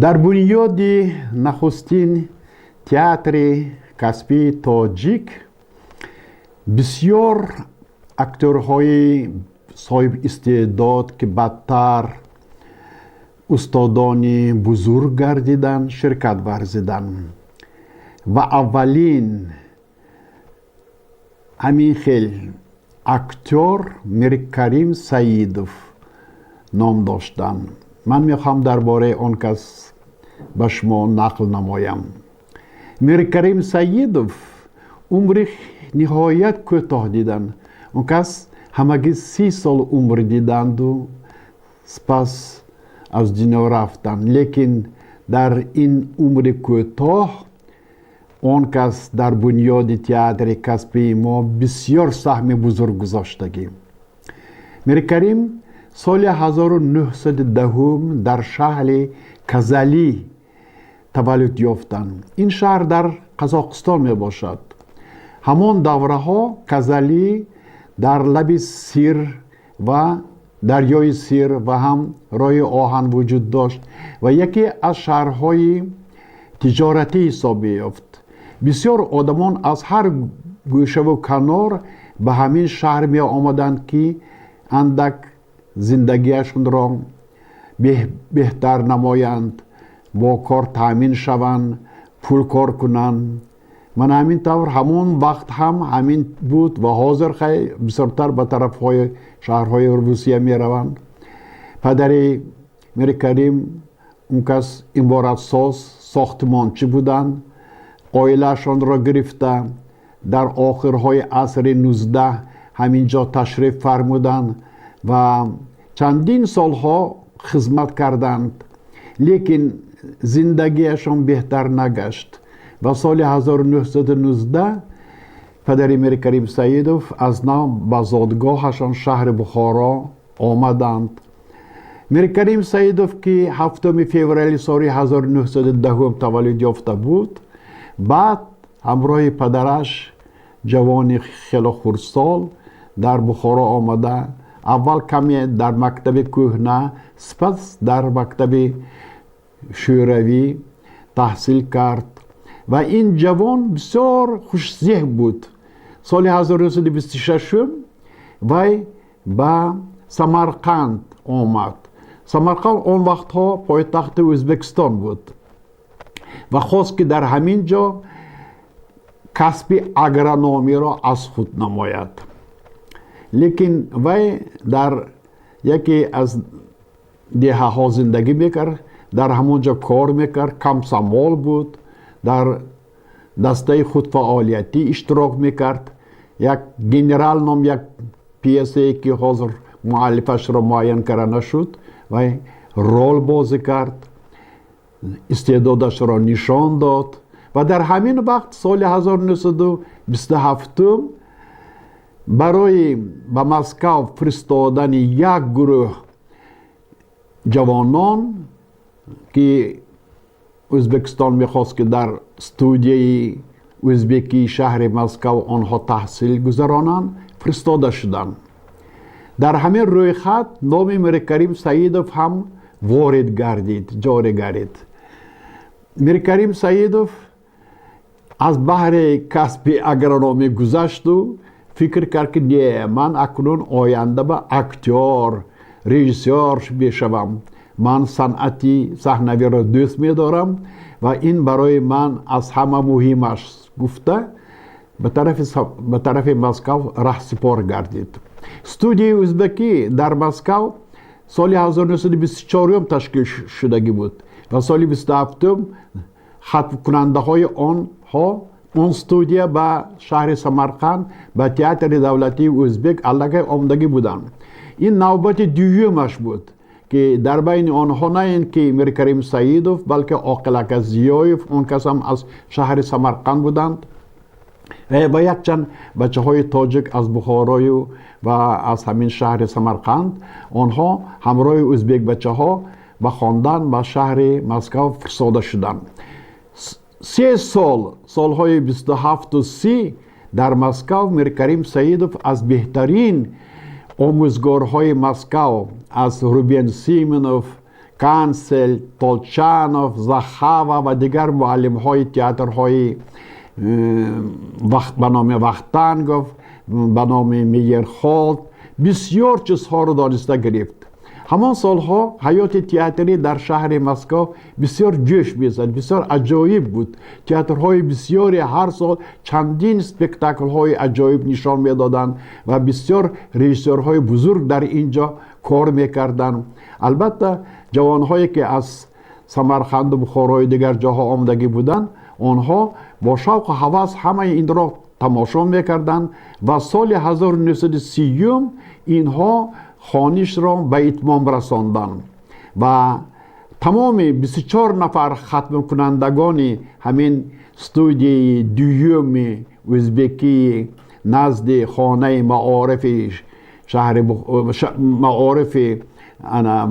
Дар бунёди нахустин театри касбии тоҷик бисёр актёрҳои соҳибистеъдод, ки баъдтар устодони бузург гардиданд, ширкат варзиданд ва аввалин ҳамин хел актёр Миркарим Саидов ном доштанд. Ман мехоҳам дар бораи он кас ба шумо нақл намоям. Миркарим Саидов умри ниҳоят кӯтоҳ диданд. Он кас ҳамагӣ 30 сол умр диданду сипас аз дунё рафтанд, лекин дар ин умри кӯтоҳ он кас дар бунёди театри касбии мо бисёр саҳми бузург гузоштагӣ. Миркарим соли 1910 дар шаҳри Казалӣ таваллуд ёфтанд. Ин шаҳр дар Қазоқистон мебошад. Ҳамон давраҳо Казалӣ дар лаби Сир ва дарёи Сир ва ҳам роҳи оҳан вуҷуд дошт ва яке аз шаҳрҳои тиҷоратӣ ҳисоб меёфт. Бисёр одамон аз ҳар гӯшаву канор ба ҳамин шаҳр меомаданд, ки андак зиндагиашонро беҳтар намоянд, бо кор таъмин шаванд, пул кор кунанд. Мана ҳамин тавр ҳамон вақт ҳам ҳамин буд ва ҳозир хай бисёртар ба тарафҳои шаҳрҳои Русия мераванд. Падари Миркарим, он кас иморатсоз, сохтмончӣ буданд. Оилаашонро гирифта дар охирҳои асри 19 ҳамин ҷо ташриф фармуданд ва чандин солҳо хизмат карданд, лекин зиндагиашон беҳтар нагашт ва соли 1919 падари Миркарим Саидов аз нав ба зодгоҳашон, шаҳри Бухоро, омаданд. Миркарим Саидов, ки 7 феврали соли 1910 таваллуд ёфта буд, баъд ҳамроҳи падараш, ҷавони хело хурдсол, дар Бухоро омада, аввал каме дар мактаби кӯҳна, сипас дар мактаби шӯравӣ таҳсил кард ва ин ҷавон бисёр хушзеҳн буд. Соли 1926 вай ба Самарқанд омад. Самарқанд он вақтҳо пойтахти Ӯзбекистон буд ва хост, ки дар ҳамин ҷо касби агрономиро аз худ намояд, лекин вай дар яке аз деҳаҳо зиндагӣ мекард, дар ҳамон ҷо кор мекард, комсомол буд, дар дастаи худфаъолиятӣ иштирок мекард. Як «Генерал» ном як пьесае, ки ҳозир муаллифашро муайян карда нашуд, вай рол бозӣ кард, истеъдодашро нишон дод ва дар ҳамин вақт, соли 1927, барои ба Москав фиристодани як гурӯҳ ҷавонон, ки Ӯзбекистон мехост, ки дар студияи ӯзбекии шаҳри Москав онҳо таҳсил гузаронанд, фиристода шуданд. Дар ҳамин рӯйхат номи Миркарим Саидов ҳам ворид гардид, ҷорӣ гардид. Миркарим Саидов аз баҳри касби агрономӣ гузашту фикр кард, ки не, ман акнун оянда ба актёр, режиссёр мешавам, ман санъати саҳнавиро дӯст медорам ва ин барои ман аз ҳама муҳим аст, гуфта, ба тарафи Москав раҳсипор гардид. Студияи ӯзбекӣ дар Москав соли 1924 ташкил шудагӣ буд ва соли 27 хатмкунандаҳои онҳо, он студия, ба шаҳри Самарқанд, ба театри давлатии ӯзбек аллакай омадагӣ буданд. Ин навбати дуюмаш буд, ки дар байни онҳо на ин ки Миркарим Саидов, балки Оқил ака Зиёев, он кас ҳам аз шаҳри Самарқанд буданд, ва якчанд бачаҳои тоҷик аз Бухорою ва аз ҳамин шаҳри Самарқанд. Онҳо ҳамроҳи ӯзбекбачаҳо ба хондан ба шаҳри Москав фиристода шуданд. 3 сол, солҳои 27-у 30, дар Москав Миркарим Саидов аз беҳтарин омӯзгорҳои Москав, аз Рубен Симонов. Кансель, Толчанов, Захава ва дигар муаллимҳои театрҳои ба номи Вахтангов, ба номи Мейерхолд бисёр чизҳоро дониста гирифт. Ҳамон солҳо ҳаёти театрӣ дар шаҳри Москва бисёр ҷӯш мезад, бисёр аҷоиб буд. Театрҳои бисёре ҳар сол чандин спектаклҳои аҷоиб нишон медоданд ва бисёр режиссёрҳои бузург дар ин ҷо кор мекарданд. Албатта, ҷавонҳое ки аз Самарқанду Бухорои дигар ҷоҳо омадагӣ буданд, онҳо бо шавқу ҳавас ҳамаи инро тамошо мекарданд ва соли 1930 инҳо хонишро ба итмом расонданд ва тамоми 24 нафар хатмкунандагони ҳамин студияи дуюми ӯзбекии назди хонаи маорифи шаҳри маорифи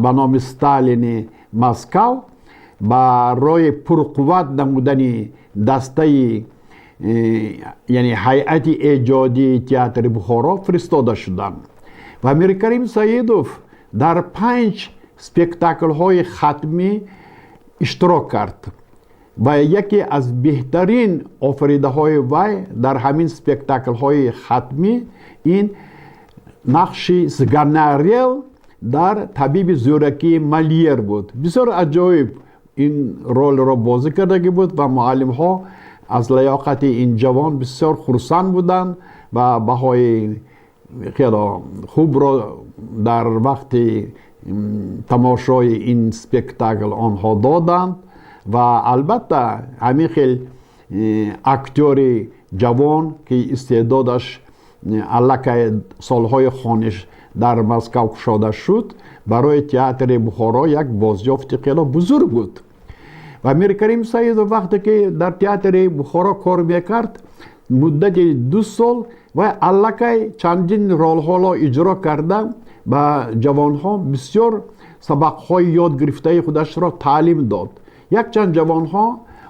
ба номи Сталини Москав барои пурқувват намудани дастаи, яъне ҳайати эҷодии театри Бухоро фиристода шуданд. Ва Миркарим Саидов дар панҷ спектаклҳои хатмӣ иштирок кард ва яке аз беҳтарин офаридаҳои вай дар ҳамин спектаклҳои хатмӣ ин нақши Сганарел дар «Табиби зӯракии» Молер буд. Бисёр аҷоиб ин ролро бозӣ кардагӣ буд ва муаллимҳо аз лаёқати ин ҷавон бисёр хурсанд буданд ва баҳои хело хубро дар вақти тамошои ин спектакл онҳо доданд. Ва албатта, ҳамин хел актёри ҷавон, ки истеъдодаш аллакай солҳои хониш дар Москав кушода шуд, барои театри Бухоро як бозёфти хело бузург буд. Ва Миркарим Саидов вақте ки дар театри Бухоро кор мекард муддати 2 сол, вай аллакай чандин ролҳоро иҷро карда, ба ҷавонҳо бисёр сабақҳои ёд гирифтаи худашро таълим дод. Якчанд ҷавонҳо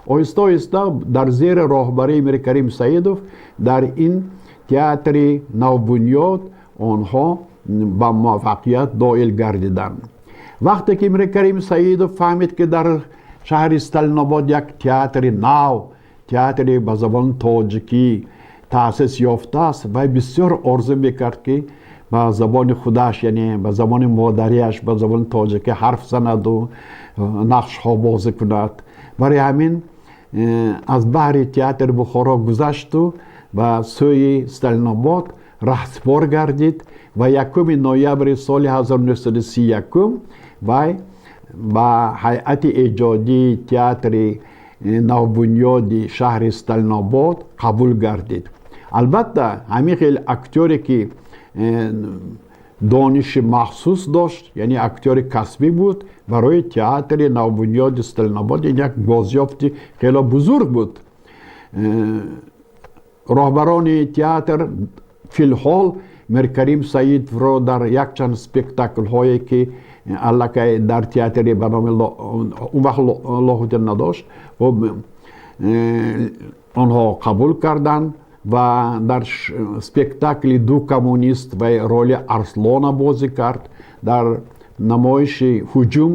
оҳиста оҳиста дар зери роҳбарии Миркарим Саидов дар ин театри навбунёд онҳо ба муваффақият доил гардиданд. Вақте ки Миркарим Саидов фаҳмид, ки дар шаҳри Сталинобод як театри нав, театри ба забони тоҷикӣ таъсис ёфтааст, вай бисёр орзу мекард, ки ба забони худаш, яъне ба забони модариаш, ба забони тоҷикӣ ҳарф занаду нақшҳо бозӣ кунад. Барои ҳамин аз баҳри театри Бухоро гузашту ба сӯи Сталинобод раҳсипор гардид ва 1 ноябри соли 1931 вай ба ҳайати эҷодии театри навбунёди шаҳри Сталинобод қабул гардид. Албатта, ҳамин хел актёре ки дониши махсус дошт, яъне актёри касбӣ буд, барои театри навбунёди Сталинобод ин як бозёфти хело бузург буд. Роҳбарони театр филҳол Миркарим Саидовро дар якчанд спектаклҳое, ки аллакай дар театри ба номи он вақт Лоҳутин надошт, онҳо қабул карданд ва дар спектакли «Ду коммунист» вай роли Арслона бозӣ кард, дар намоиши «Ҳуҷум»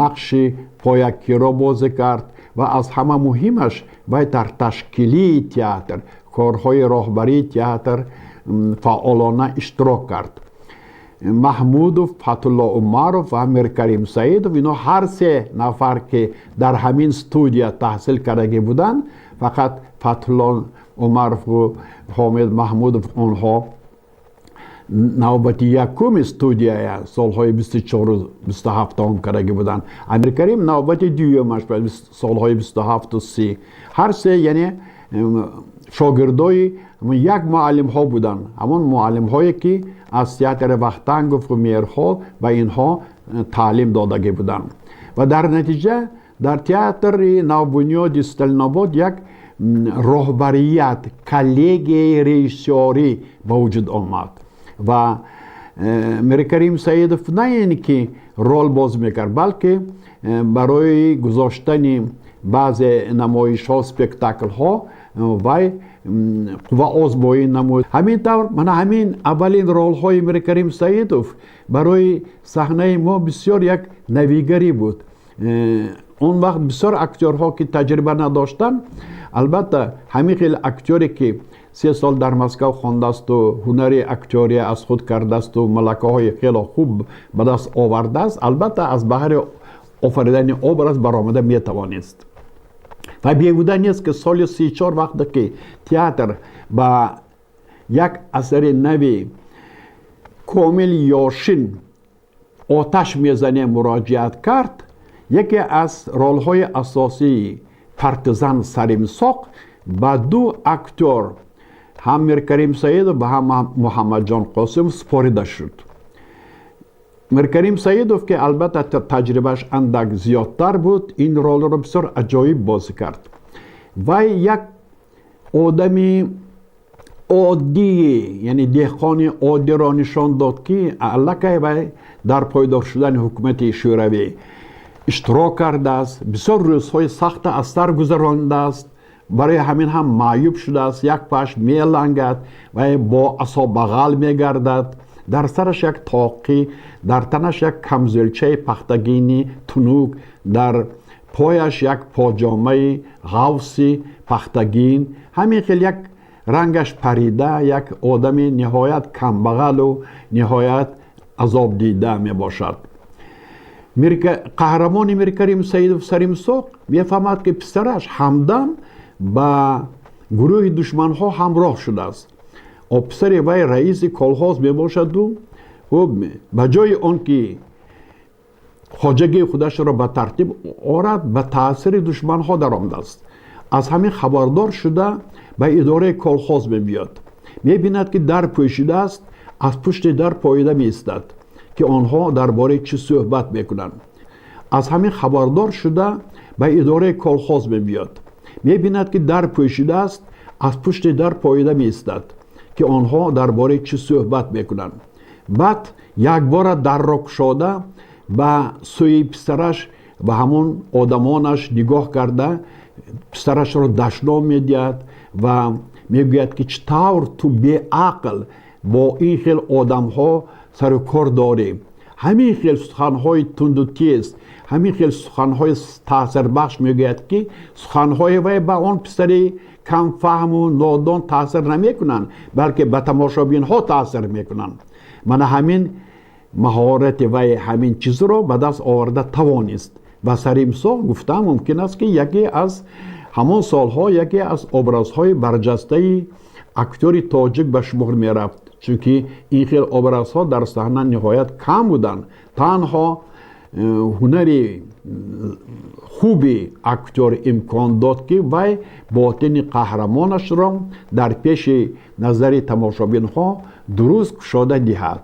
нақши Поякиро бозӣ кард ва аз ҳама муҳимаш, вай дар ташкилии театр, корҳои роҳбарии театр фаъолона иштирок кард. Маҳмудов, Фатулло Умаров ва Миркарим Саидов, ино ҳар се нафар, ки дар ҳамин студия таҳсил кардагӣ буданд, фақат Фатулло Умарову Ҳомид Маҳмудов, онҳо навбати якуми студияя солҳои 24-у 27-ум кардагӣ буданд, Амиркарим навбати дуюмаш солҳои 27-у 30, ҳар се яъне шогирдои як муаллимҳо буданд, ҳамон муаллимҳое ки аз театри Вахтангову Мейерхолд ба инҳо таълим додагӣ буданд. Ва дар натиҷа дар театри навбунёди Сталинобод як роҳбарият, коллегияи режиссёрӣ ба вуҷуд омад ва Миркарим Саидов на ин ки рол бозӣ мекард, балки барои гузоштани баъзе намоишҳо, спектаклҳо. Вай қувваозмоӣ намуд. Ҳамин тавр, мана ҳамин аввалин ролҳои Миркарим Саидов барои саҳнаи мо бисёр як навигарӣ буд. Он вақт бисёр актёрҳо, ки таҷриба надоштанд, албатта, ҳамин хел актёре, ки 3 сол дар Москав хондасту ҳунари актёрия аз худ кардасту малакаҳои хело хуб ба даст овардааст, албатта, аз баҳри офаридани образ баромада метавонист. Ва беҳуда нест, ки соли 34, вақте ки театр ба як асари нави Комил Ёшин «Оташ мезанем» муроҷиат кард, яке аз ролҳои асосии партизан Саримсоқ ба ду актёр, ҳам Миркарим Саидов ва ҳам Муҳаммадҷон Қосимов, супорида шуд. Миркарим Саидов, ки албатта таҷрибааш андак зиёдтар буд, ин ролро бисёр аҷоиб бозӣ кард. Вай як одами оддии, яъне деҳқони оддиро нишон дод, ки аллакай вай дар пойдор шудани ҳукумати Шӯравӣ иштирок кардааст, бисёр рӯзҳои сахта аз сар гузаронидааст, барои ҳамин ҳам маъюб шудааст, як паш мелангад ва бо асо бағал мегардад, дар сараш як тоқӣ, дар танаш як камзӯлчаи пахтагини тунук, дар пояш як поҷомаи ғавси пахтагин, ҳамин хел як рангаш парида, як одами ниҳоят камбағалу ниҳоят азобдида мебошад. Қаҳрамони Миркарим Саидов Саримсоқ мефаҳмад, ки писараш Ҳамдам ба гурӯҳи душманҳо ҳамроҳ шудааст. Писари вай раиси колхоз мебошаду ба ҷои он ки хоҷагии худашро ба тартиб орад, ба таъсири душманҳо даромадааст. Аз ҳамин хабардор шуда, ба идораи колхоз мебиёд. Мебинад, ки дар пӯшидааст, аз пушти дар поида меистад, ки онҳо дар бораи чӣ суҳбат мекунанд. Аз ҳамин хабардор шуда, ба идораи колхоз мебиёд. Мебинад, ки дар пӯшидааст, аз пушти дар поида меистад, ки онҳо дар бораи чӣ суҳбат мекунанд. Баъд якбора дарро кушода, ба сӯи писараш ва ҳамон одамонаш нигоҳ карда, писарашро дашном медиҳад ва мегӯяд, ки чӣ тавр ту беақл бо ин хел одамҳо сару кор дорӣ. Ҳамин хел суханҳои тунду тез, ҳамин хел суханҳои таъсирбахш мегӯяд, ки суханҳои вай ба он писари камфаҳму нодон таъсир намекунанд, балки ба тамошобинҳо таъсир мекунанд. Мана ҳамин маҳорати вай ҳамин чизро ба даст оварда тавонист ва Саримсоқ, гуфтан мумкин аст, ки яке аз ҳамон солҳо яке аз образҳои барҷастаи актёри тоҷик ба шумор мерафт, чунки ин хел образҳо дар саҳна ниҳоят кам буданд. Танҳо ҳунари хуби актёр имкон дод, ки вай ботини қаҳрамонашро дар пеши назари тамошобинҳо дуруст кушода диҳад.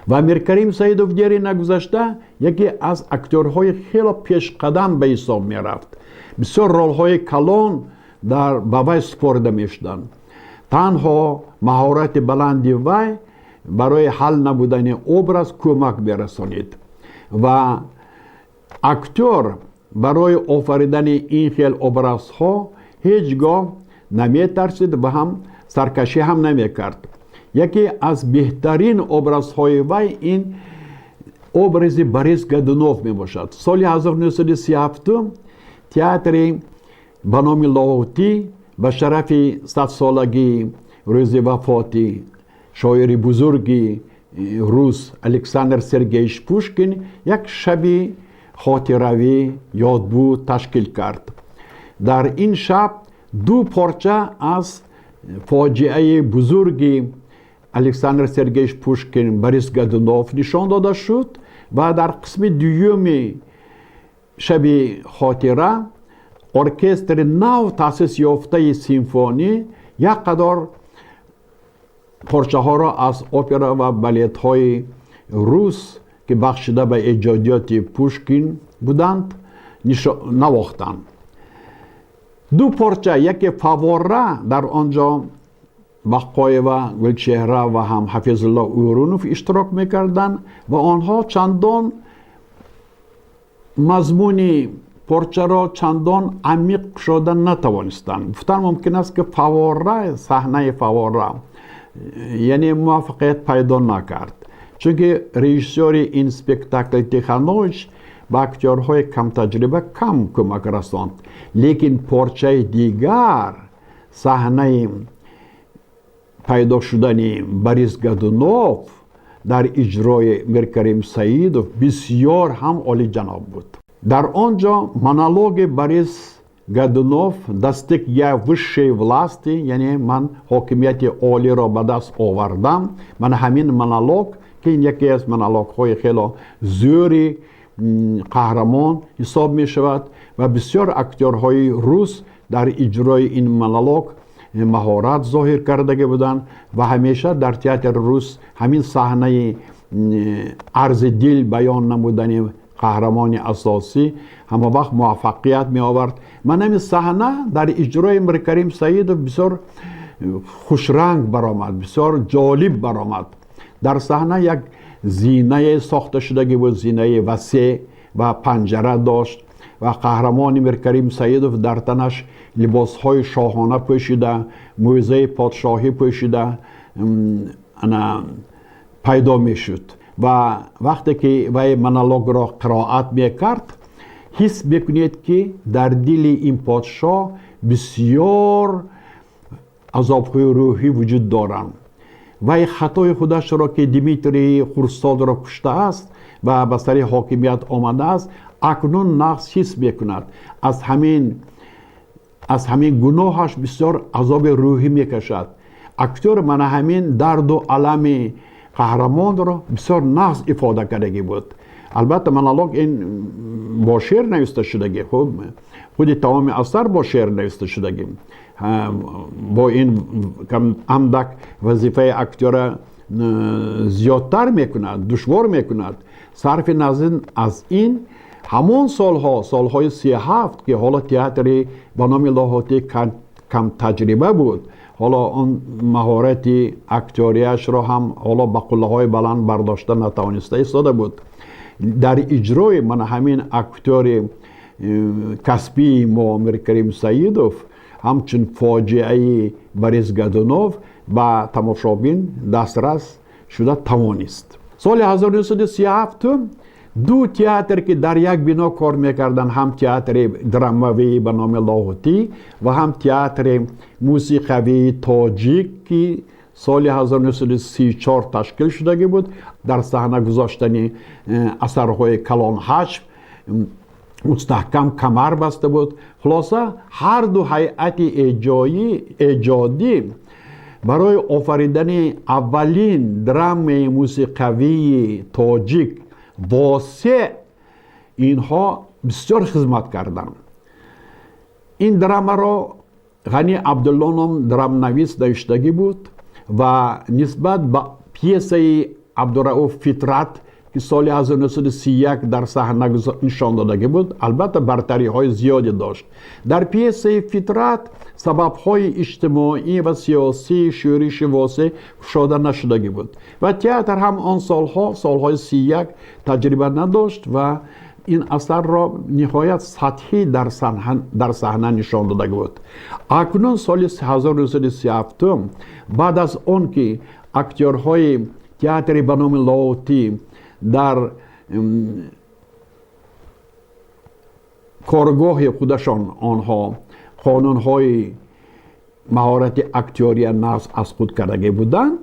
Ва Миркарим Саидов дери нагузашта яке аз актёрҳои хело пешқадам ба ҳисоб мерафт. Бисёр ролҳои калон дар ба вай супорида мешуданд. Танҳо маҳорати баланди вай барои ҳал набудани образ кӯмак мерасонид. Ва актёр барои офаридани ин хел образҳо ҳеҷ гоҳ наметарсид ва ҳам саркашӣ ҳам намекард. Яке аз беҳтарин образҳои вай ин образи Борис Годунов мебошад. Соли 1937 театри ба номи Лоҳутӣ ба шарафи 100-солагии рӯзи вафоти шоири бузурги рус Александр Сергеевич Пушкин як шаби хотиравӣ, ёдбуд ташкил кард. Дар ин шаб ду порча аз фоҷиаи бузурги Александр Сергеевич Пушкин, «Борис Годунов», нишон дода шуд ва дар қисми дуюми шаби хотира оркестри нав таъсис ёфтаи симфонӣ як қадор порчаҳоро аз опера ва балетҳои рус, ки бахшида ба эҷодиёти Пушкин буданд, навохтанд. Ду порча, яке «Фавора», дар он ҷо Бақоева Гулчеҳра ва ҳам Ҳафизулло Урунов иштирок мекарданд ва онҳо чандон мазмуни порчаро чандон амиқ кушода натавонистанд. Гуфтан мумкин аст, ки фавора, саҳнаи фавора, яъне муваффақият пайдо накард, чунки режиссёри ин спектакл Тиханович ба актёрҳои камтаҷриба кам кӯмак расонд. Лекин порчаи дигар, саҳнаи пайдо шудани Борис Годунов дар иҷрои Миркарим Саидов бисёр ҳам олиҷаноб буд. Дар он ҷо монологи Борис Годунов «Достиг я высшей власти», яъне ман ҳокимияти олиро ба даст овардам, мана ҳамин монолог, ки ин яке аз монологҳои хело зӯри қаҳрамон ҳисоб мешавад ва бисёр актёрҳои рус дар иҷрои ин монолог маҳорат зоҳир кардагӣ буданд ва ҳамеша дар театри рус ҳамин саҳнаи арзи дил баён намудани қаҳрамони асосӣ ҳама вақт муваффақият меовард. Ман ҳамин саҳна дар иҷрои Миркарим Саидов бисёр хушранг баромад, бисёр ҷолиб баромад. Дар саҳна як зинае сохта шудагӣ буд, зинаи васеъ ва панҷара дошт ва қаҳрамони Миркарим Саидов дар танаш либосҳои шоҳона пӯшида, мӯзаи подшоҳӣ пӯшида ана пайдо мешуд ва вақте ки вай монологро қироат мекард, ҳис мекунед, ки дар дили ин подшоҳ бисёр азобҳои рӯҳӣ вуҷуд доранд. Вай хатои худашро, ки Дмитрии хурдсолро куштааст ва ба сари ҳокимият омадааст, акнун нағз ҳис мекунад. Аз ҳамин гуноҳаш бисёр азоби рӯҳӣ мекашад. Актёр мана ҳамин дарду алами қаҳрамонро бисёр нағз ифода кардагӣ буд. Албатта, монолог ин бо шеър нависта шудагӣ, хуб, худи тамоми асар бо шеър нависта шудагӣ, бо ин андак вазифаи актёра зиёдтар мекунад, душвор мекунад. Сарфи назар аз ин, ҳамон солҳо, солҳои 37, ки ҳоло театри ба номи Лоҳутӣ камтаҷриба буд, ҳоло он маҳорати актёрияшро ҳам ҳоло ба қуллаҳои баланд бардошта натавониста истода буд, дар иҷрои мана ҳамин актёри касбии мо Миркарим Саидов ҳамчун фоҷиаи Борис Годунов ба тамошобин дастрас шуда тавонист. Соли 1937 ду театр, ки дар як бино кор мекарданд, ҳам театри драмавӣ ба номи Лоҳутӣ ва ҳам театри мусиқавии тоҷик, ки соли 1934 ташкил шудагӣ буд, дар саҳна гузоштани асарҳои калонҳаҷм мустаҳкам камар баста буд. Хулоса, ҳар ду ҳайати эҷодӣ барои офаридани аввалин драмаи мусиқавии тоҷик «Восеъ» инҳо бисёр хизмат карданд. Ин драмаро Ғани Абдулло ном драмнавис навиштагӣ буд ва нисбат ба пьесаи Абдурауф «Фитрат», ки соли 1931 дар саҳна нишон додагӣ буд, албатта, бартариҳои зиёде дошт. Дар пьесаи «Фитрат» сабабҳои иҷтимоӣ ва сиёсии шӯриши Восеъ кушода нашудагӣ буд ва театр ҳам он солҳо, солҳои 31, таҷриба надошт ва ин асарро ниҳоят сатҳӣ дар саҳна нишон додагӣ буд. Акнун соли 1937, баъд аз он ки актёрҳои театри ба номи Лоҳутӣ дар коргоҳи худашон онҳо қонунҳои маҳорати актёрия нағз аз худ кардагӣ буданд,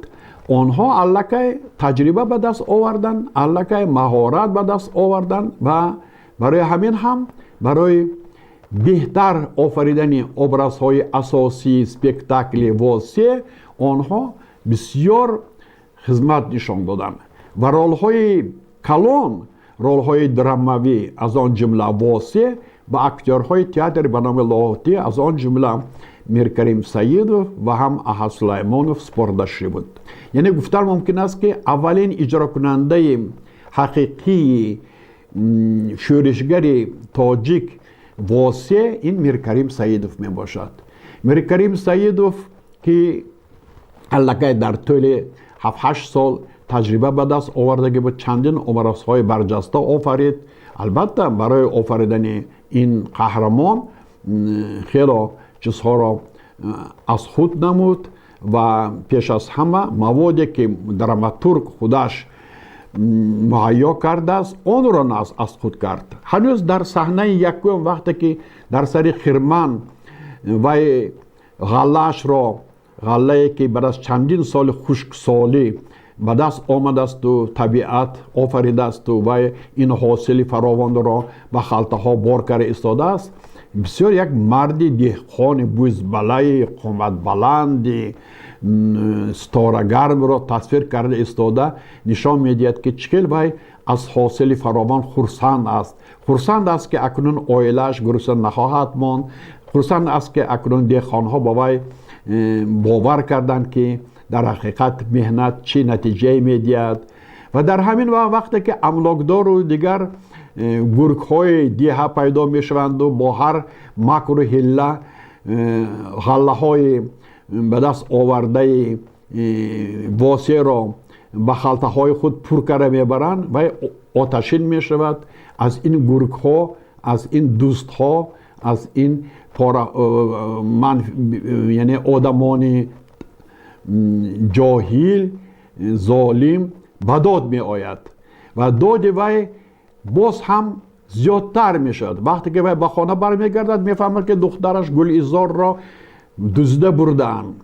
онҳо аллакай таҷриба ба даст оварданд, аллакай маҳорат ба даст оварданд ва барои ҳамин ҳам барои беҳтар офаридани образҳои асосии спектакли «Восеъ» онҳо бисёр хизмат нишон доданд ва ролҳои калон, ролҳои драмавӣ, аз он ҷумла Восеъ, ба актёрҳои театри ба номи Лоҳутӣ, аз он ҷумла Миркарим Саидов ва ҳам Аҳад Сулаймонов супорда шуда буд. Яъне гуфтан мумкин аст, ки аввалин иҷрокунандаи ҳақиқии шӯришгари тоҷик Восеъ ин Миркарим Саидов мебошад. Миркарим Саидов, ки аллакай дар тӯли 7-8 сол таҷриба ба даст овардагӣ буд, чандин образҳои барҷаста офарид. Албатта, барои офаридани Ин қаҳрамон хело чизҳоро аз худ намуд ва пеш аз ҳама маводе, ки драматург худаш муҳайё кардааст, онро аз худ кард. Ҳанӯз дар саҳнаи якум, вақте ки дар сари хирман вай ғаллаашро, ғаллае ки баъд аз чандин соли хушксолӣ ба даст омадасту табиат офаридаасту вай ин ҳосили фаровонро ба халтаҳо бор карда истодааст, бисёр як марди деҳқони бузбалаи қоматбаланди ситорагармро тасвир карда истода, нишон медиҳад, ки чӣ хел вай аз ҳосили фаровон хурсанд аст. Хурсанд аст, ки акнун оилааш гурусна нахоҳад монд. Хурсанд аст, ки акнун деҳқонҳо ба вай бовар карданд, ки дар ҳақиқат меҳнат чӣ натиҷае медиҳад. Ва дар ҳамин вақте ки амлокдору дигар гургҳои деҳа пайдо мешаванду бо ҳар макру ҳилла ғаллаҳои ба даст овардаи восеъро ба халтаҳои худ пур карда мебаранд, вай оташин мешавад аз ин гургҳо, аз ин дӯстҳо, аз ин яъне одамони ҷоҳил, золим ба дод меояд ва доди вай боз ҳам зиёдтар мешавад. Вақте ки вай ба хона бармегардад, мефаҳмад, ки духтараш Гулизорро дузда бурдаанд.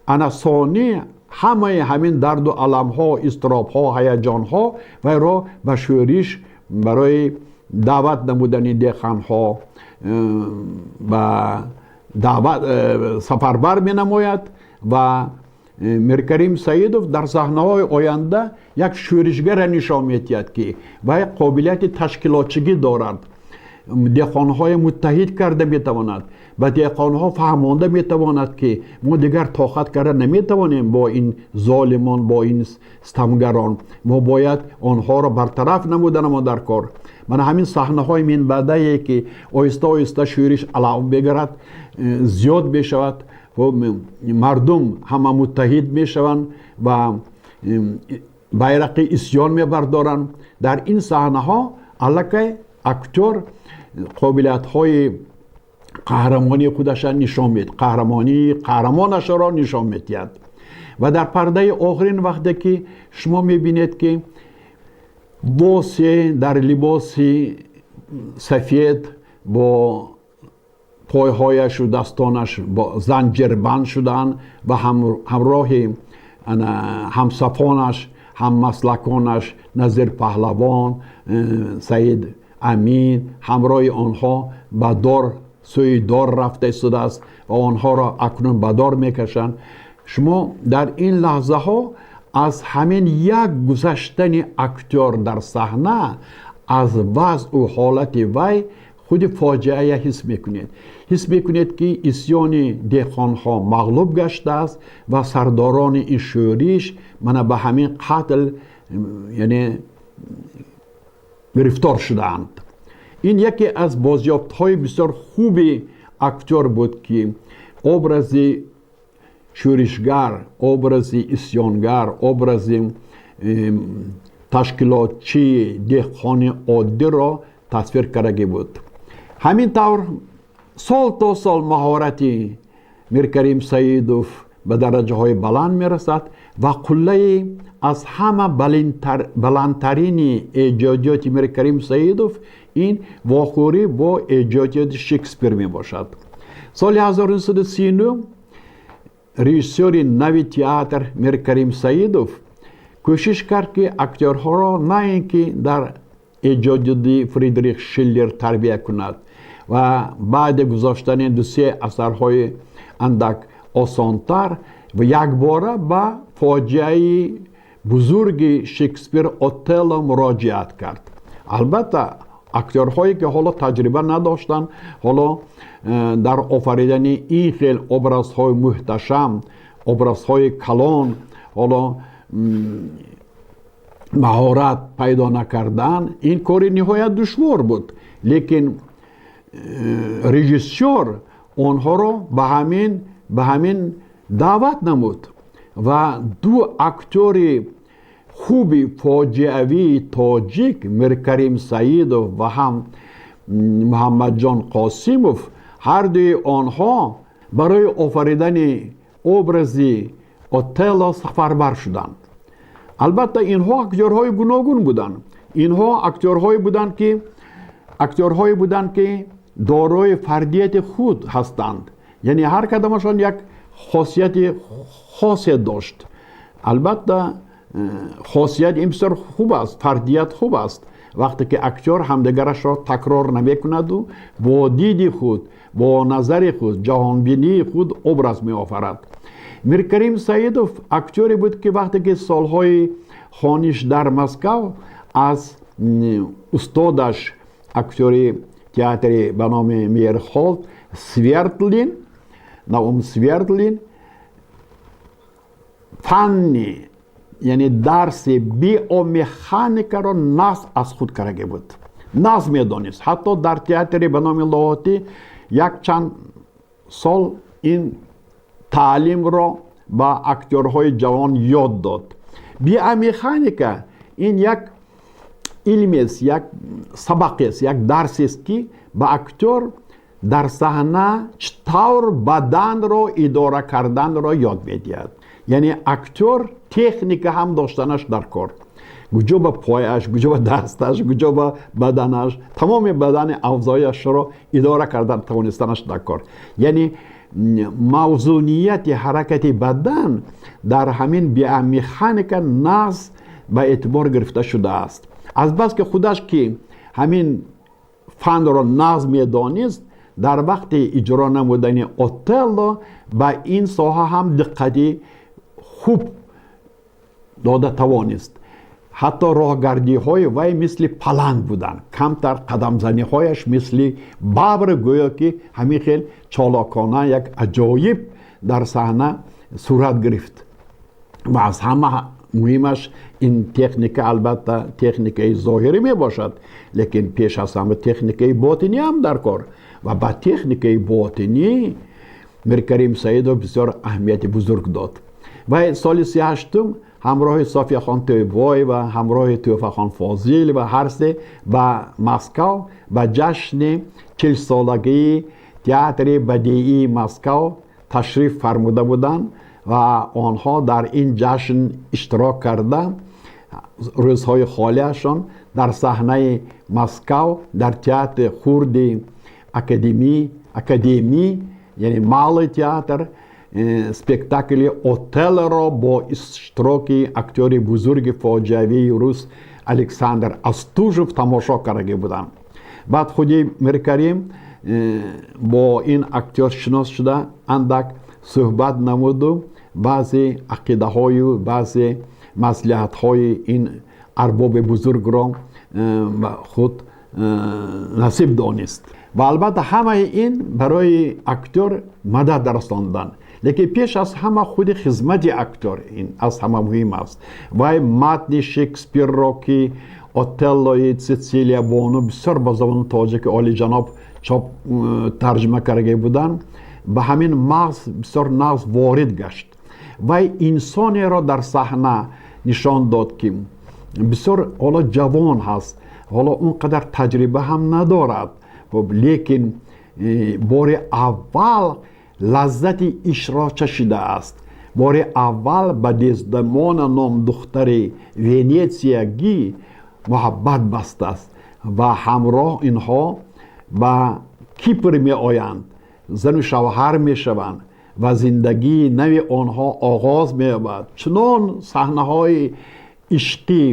Ана сонӣ ҳамаи ҳамин дарду аламҳо, изтиробҳо, ҳаяҷонҳо вайро ба шӯриш барои даъват намудани деҳқонҳо ба даъват сафарбар менамояд. Ва Миркарим Саидов дар саҳнаҳои оянда як шӯришгарро нишон медиҳад, ки вай қобилияти ташкилотчигӣ дорад, деҳқонҳои муттаҳид карда метавонад, ба деҳқонҳо фаҳмонда метавонад, ки мо дигар тоқат карда наметавонем бо ин золимон, бо ин стамгарон, мо бояд онҳоро бартараф намуданамо дар кор. Мана ҳамин саҳнаҳои минбаъдае, ки оҳиста оҳиста шӯриш алав мегирад, зиёд мешавад, мардум ҳама муттаҳид мешаванд ва байрақи исён мебардоранд. Дар ин саҳнаҳо аллакай актёр қобилиятҳои қаҳрамонии худаша нишон мед, қаҳрамонии қаҳрамонашро нишон медиҳад. Ва дар пардаи охирин, вақте ки шумо мебинед, ки Восе дар либоси сафед бо пойҳояшу дастонаш бо занҷирбанд шудаанд ва ҳамроҳи ҳамсафонаш, ҳаммаслаконаш Назир Паҳлавон, Саид Амин, ҳамроҳи онҳо ба дор, сӯи дор рафта истодааст ва онҳоро акнун ба дор мекашанд, шумо дар ин лаҳзаҳо аз ҳамин як гузаштани актёр дар саҳна аз вазъу ҳолати вай худи фоҷиая ҳис мекунед. Ҳис мекунед, ки исёни деҳқонҳо мағлуб гаштааст ва сардорони ин шӯриш мана ба ҳамин қатл, яъне гирифтор шудаанд. Ин яке аз бозёфтҳои бисёр хуби актёр буд, ки образи шӯришгар, образи исёнгар, образи ташкилотчии деҳқони оддиро тасвир кардагӣ буд. Ҳамин тавр сол то сол маҳорати Миркарим Саидов ба дараҷаҳои баланд мерасад ва қуллаи аз ҳама баландтарини эҷодиёти Миркарим Саидов ин вохӯрӣ бо эҷодиёти Шекспир мебошад. Соли 1939 режиссёри нави театр Миркарим Саидов кӯшиш кард, ки актёрҳоро на ин ки дар эҷодиёти Фридрих Шиллер тарбия кунад ва баъди гузоштани дусе асарҳои андак осонтар ва якбора ба фоҷиаи бузурги Шекспир «Отелло» муроҷиат кард. Албатта, актёрҳое, ки ҳоло таҷриба надоштанд, ҳоло дар офаридани ин хел образҳои муҳташам, образҳои калон ҳоло маҳорат пайдо накардан, ин кори ниҳоят душвор буд. Лекин режиссёр онҳоро ба ҳамин даъват намуд ва ду актёри хуби фоҷиавии тоҷик, Миркарим Саидов ва ҳам Муҳаммадҷон Қосимов, ҳардуи онҳо барои офаридани образи Отелло сафарбар шуданд. Албатта, инҳо актёрҳои гуногун буданд. Инҳо актёрҳое буданд, ки дорои фардияти худ ҳастанд, яъне ҳар кадомашон як хосияти хосе дошт. Албатта, хосият ин бисёр хуб аст, фардият хуб аст, вақте ки актёр ҳамдигарашро такрор намекунаду бо диди худ, бо назари худ, ҷаҳонбинии худ образ меофарад. Миркарим Саидов актёре буд, ки вақте ки солҳои хониш дар Москав аз устодаш, актёри театри ба номи Мейерхолд, Свердлин, Наум Свердлин, фанни, яъне дарси биомеханикаро нағз аз худ карда буд, нағз медонист. Ҳатто дар театри ба номи Лоҳутӣ якчанд сол ин таълимро ба актёрҳои ҷавон ёд дод. Биомеханика ин як илмест, як сабақест, як дарсест, ки ба актёр дар саҳна чӣ тавр баданро идора карданро ёд медиҳад. Яъне актёр техника ҳам доштанаш дар кор: куҷо ба пояш, куҷо ба дасташ, куҷо ба баданаш, тамоми бадани аъзояшро идора кардан тавонистанаш дар кор. Яъне мавзунияти ҳаракати бадан дар ҳамин биомеханика нағз ба эътибор гирифта шудааст. Азбаски худаш ки ҳамин фанро нағз медонист, дар вақти иҷро намудани Отелло ба ин соҳа ҳам диққати хуб дода тавонист. Ҳатто роҳгардиҳои вай мисли паланг буданд, камтар қадамзаниҳояш мисли бабр, гӯё ки ҳамин хел чолокона, як аҷоиб дар саҳна сурат гирифт. Ва аз ҳама муҳимаш ин техника, албатта, техникаи зоҳирӣ мебошад, лекин пеш аз ҳама техникаи ботинӣ ҳам дар кор. Ва ба техникаи ботинӣ Миркарим Саидов бисёр аҳамияти бузург дод. Ва соли 38-ум ҳамроҳи Софияхон Тӯйбоева, ҳамроҳи Тӯҳфахон Фозил ва ҳар се ба Москав, ба ҷашни 40-солагии театри бадеии Москав ташриф фармуда буданд ва онҳо дар ин ҷашн иштирок карда, рӯзҳои холиашон дар саҳнаи Москав, дар театри хурди академӣ, яъне Малый театр, спектакли Отеллоро бо иштироки актёри бузурги фоҷиавии рус Александр Остужев тамошо карда буданд. Баъд худи Миркарим бо ин актёр шинос шуда, андак суҳбат намуду баъзе ақидаҳою баъзе маслиҳатҳои ин арбоби бузургро худ насиб донист. Ва албатта, ҳамаи ин барои актёр мадад расондан, лекин пеш аз ҳама худи хизмати актёр ин аз ҳама муҳим аст. Вай матни Шекспирро, ки Отеллои Сицилия бону бисёр ба забони тоҷики олиҷаноб чоп тарҷима карда буданд, ба ҳамин мағз бисёр нағз ворид гашт. Вай инсонеро дар саҳна нишон дод, ки бисёр ҳоло ҷавон ҳаст, ҳоло он қадар таҷриба ҳам надорад, лекин бори аввал лаззати ишқро чашидааст, бори аввал ба Дездемона ном духтари венетсиягӣ муҳаббат бастааст ва ҳамроҳ инҳо ба Кипр меоянд, зану шавҳар мешаванд ва зиндагии нави онҳо оғоз меёбад. Чунон саҳнаҳои ишқӣ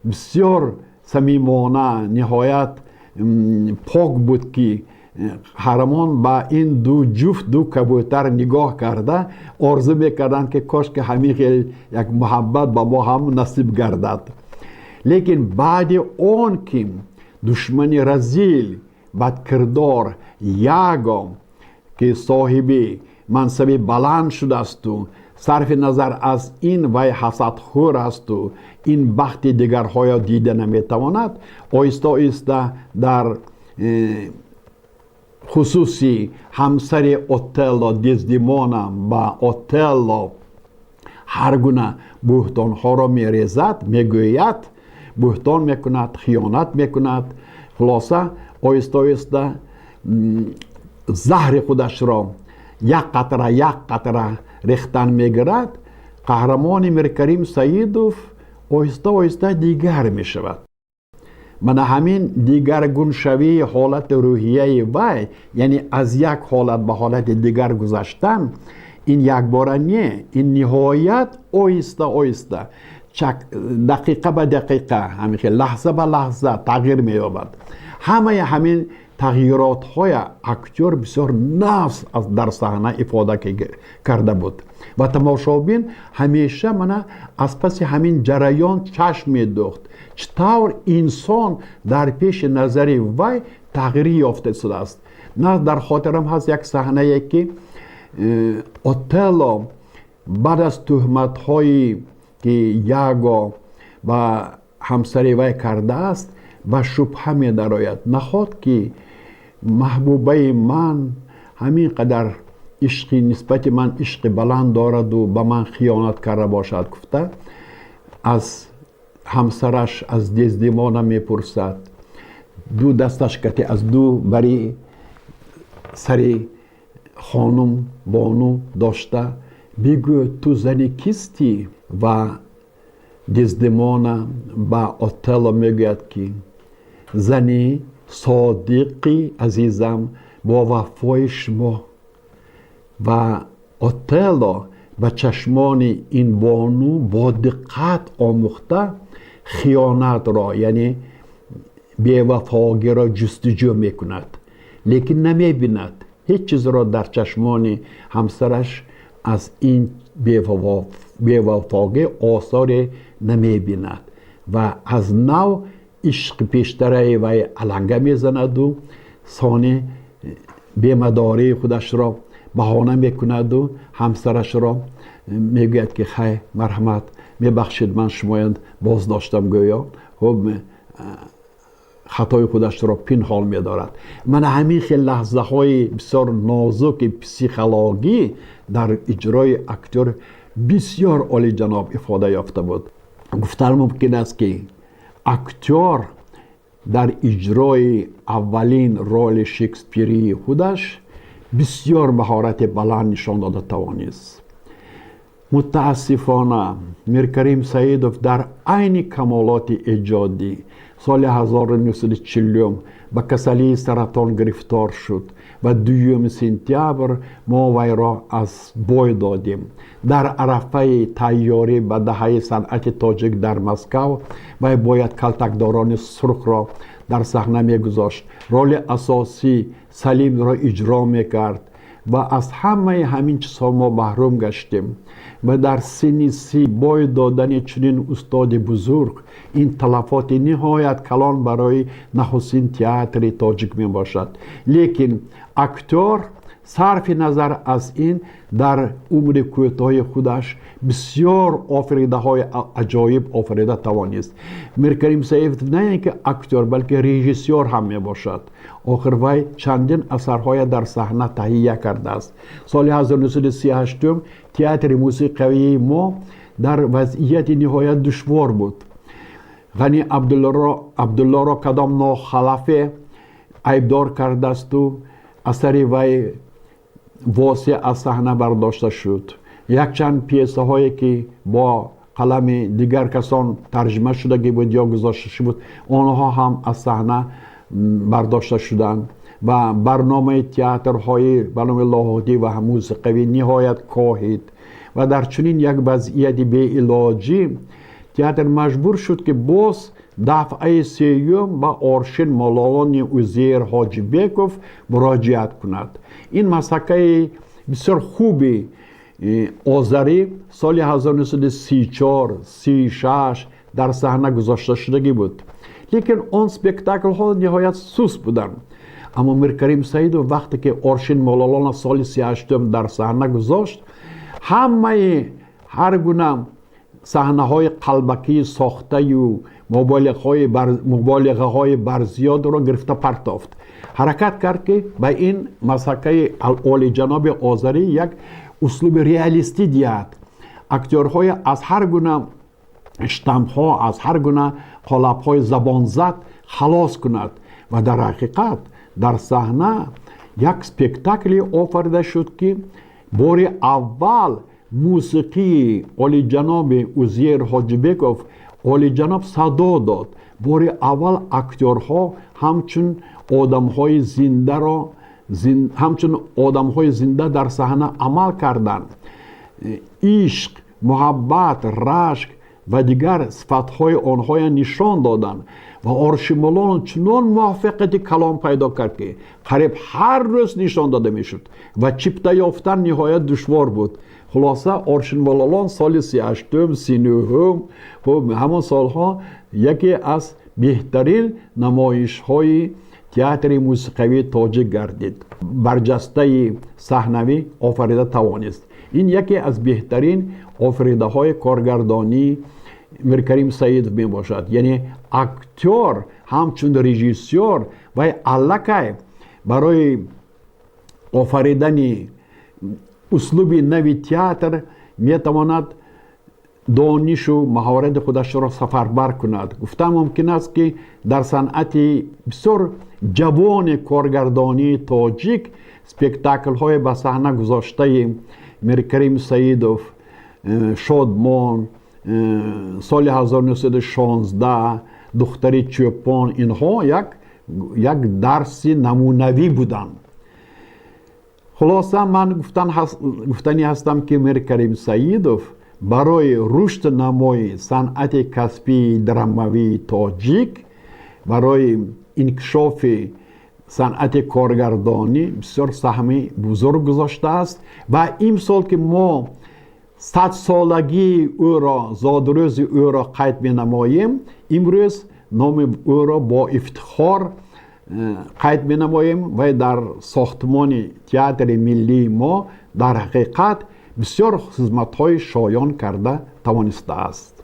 бисёр самимона, ниҳоят пок буд, ки ҳамагон ба ин ду ҷуфт, ду кабӯтар нигоҳ карда, орзу мекарданд, ки кош ки ҳамин хел як муҳаббат ба мо ҳам насиб гардад. Лекин баъди он ки душмани разил, бадкирдор Яго, ки соҳиби мансаби баланд шудаасту сарфи назар аз ин вай ҳасадхӯр асту ин бахти дигарҳоё дида наметавонад, оҳиста оҳиста дар хусуси ҳамсари Отелло Дездемона ба Отелло ҳар гуна буҳтонҳоро мерезад, мегӯяд, буҳтон мекунад, хиёнат мекунад. Хулоса. Оҳиста оҳиста заҳри худашро як қатра, як қатра рехтан мегирад. Қаҳрамони Миркарим Саидов оҳиста оҳиста дигар мешавад. Мана ҳамин дигаргуншавии ҳолати рӯҳияи вай, яъне аз як ҳолат ба ҳолати дигар гузаштан, ин якбора не, ин ниҳоят оҳиста оҳиста, дақиқа ба дақиқа, ҳамин хел лаҳза ба лаҳза тағйир меёбад. Ҳамаи ҳамин тағйиротҳоя актёр бисёр нафс дар саҳна ифода карда буд ва тамошобин ҳамеша мана аз паси ҳамин ҷараён чашм медӯхт, чӣ тавр инсон дар пеши назари вай тағйир ёфта шудааст. На, дар хотирам ҳаст як саҳнае, ки Отелло баъд аз туҳматҳое, ки Яго ба ҳамсари вай кардааст, ба шубҳа медарояд: наход ки маҳбубаи ман ҳамин қадар ишқи нисбати ман ишқи баланд дораду ба ман хиёнат карда бошад, гуфта, аз ҳамсараш, аз Дездемона мепурсад. Ду дасташ кати аз ду бари сари хонум бону дошта: «Бигӯ, ту зани кистӣ?» Ва Дездемона ба Отелло мегӯяд, ки зани содиқи азизам, бо вафои шумо. Ва Отелло ба чашмони ин бону бо диққат омӯхта, хиёнатро, яъне бевафогиро ҷустуҷӯ мекунад, лекин намебинад ҳеҷ чизро дар чашмони ҳамсараш. Аз ин бевафогӣ осоре намебинад ва аз нав ишқи пештараи вай аланга мезанаду сони бемадории худашро баҳона мекунаду ҳамсарашро мегӯяд, ки хай, марҳамат, мебахшед, ман шумоян боздоштам. Гӯё хуб хатои худашро пинҳон медорад. Мана ҳамин хел лаҳзаҳои бисёр нозуки психологӣ дар иҷрои актёр бисёр олиҷаноб ифода ёфта буд. Гуфтан мумкин аст, ки актёр дар иҷрои аввалин роли шекспирии худаш бисёр маҳорати баланд нишон дода тавонист. Мутаассифона, Миркарим Саидов дар айни камолоти эҷодӣ соли 1940 ба касалии саратон гирифтор шуд ва 2 сентябр мо вайро аз бой додем. Дар арафаи тайёрӣ ба Даҳаи санъати тоҷик дар Москав вай бояд «Калтакдорони сурхро» дар саҳна мегузошт, роли асосӣ Салимро иҷро мекард ва аз ҳамаи ҳамин чизҳо мо маҳрум гаштем. Ва дар синни 30 бой додани чунин устоди бузург ин талафоти ниҳоят калон барои нахустин театри тоҷик мебошад. Лекин актёр сарфи назар аз ин дар умри кӯтоҳи худаш бисёр офаридаҳои аҷоиб офарида тавонист. Миркарим Саидов на ин ки актёр, балки режиссёр ҳам мебошад. Охир вай чандин асарҳоя дар саҳна таҳия кардааст. Соли 1938 театри мусиқавии мо дар вазъияти ниҳоят душвор буд. Ғани Абдуллоро кадом нохалафе айбдор кардаасту асари вай восеъ аз саҳна бардошта шуд. Якчанд пьесаҳое, ки бо қалами дигар касон тарҷима шудагӣ буд ё гузошта шуда буд, онҳо ҳам аз саҳна бардошта шуданд ва барномаи театрҳои ба номи Лоҳутӣ ва мусиқавӣ ниҳоят коҳид. Ва дар чунин як вазъияти беилоҷӣ театр маҷбур шуд, ки боз дафъаи сеюм ба Оршин Мололони Узейр Ҳоҷибеков муроҷиат кунад. Ин масакаи бисёр хуби озарӣ соли 1934, 36 дар саҳна гузошта шудагӣ буд, лекин он спектаклҳо ниҳоят суст буданд. Аммо Миркарим Саидов вақте ки «Оршин Мололона» соли 38-ум дар саҳна гузошт, ҳамаи ҳар гуна саҳнаҳои қалбакии сохтаю муболиғаҳои барзиёдро гирифта партофт. Ҳаракат кард, ки ба ин масакаи олиҷаноби озарӣ як услуби реалистӣ диҳад, актёрҳои аз ҳар гуна штампҳо, аз ҳар гуна қолабҳои забонзад халос кунад. Ва дар ҳақиқат дар саҳна як спектакле офарида шуд, ки бори аввал мусиқии олиҷаноби Узер Ҳоҷибеков олиҷаноб садо дод. Бори аввал актёрҳо ҳамчун одамҳои зинда дар саҳна амал карданд. Ишқ, муҳаббат, рашк ва дигар сифатҳои онҳоя нишон доданд. Ва Орши Мулолон чунон муваффақияти калон пайдо кард, ки қариб ҳар рӯз нишон дода мешуд ва чипта ёфтан ниҳоят душвор буд. Хулоса, Орши Мулолон соли 38-ум, 39-ум, хуб, ҳамон солҳо яке аз беҳтарин намоишҳои театри мусиқавии тоҷик гардид, барҷастаи саҳнавӣ офарида тавонист. Ин яке аз беҳтарин офаридаҳои коргардонии Миркарим Саидов мебошад. Яъне актёр ҳамчун режиссёр вай аллакай барои офаридани услуби нави театр метавонад донишу маҳорати худашро сафарбар кунад. Гуфтан мумкин аст, ки дар санъати бисёр ҷавони коргардонии тоҷик спектаклҳои ба саҳна гузоштаи Миркарим Саидов, «Шодмон», соли 1916, «Духтари чӯпон», инҳо як дарси намунавӣ буданд. Хулоса, ман гуфтанӣ ҳастам, ки Миркарим Саидов барои рушд намои санъати касбии драмавии тоҷик, барои инкишофи санъати коргардонӣ бисёр саҳми бузург гузоштааст. Ва имсол, ки мо 100-солагии ӯро, зодрӯзи ӯро қайд менамоем, имрӯз номи ӯро бо ифтихор қайд менамоем. Вай дар сохтмони театри миллии мо дар ҳақиқат бисёр хизматҳои шоён карда тавонистааст.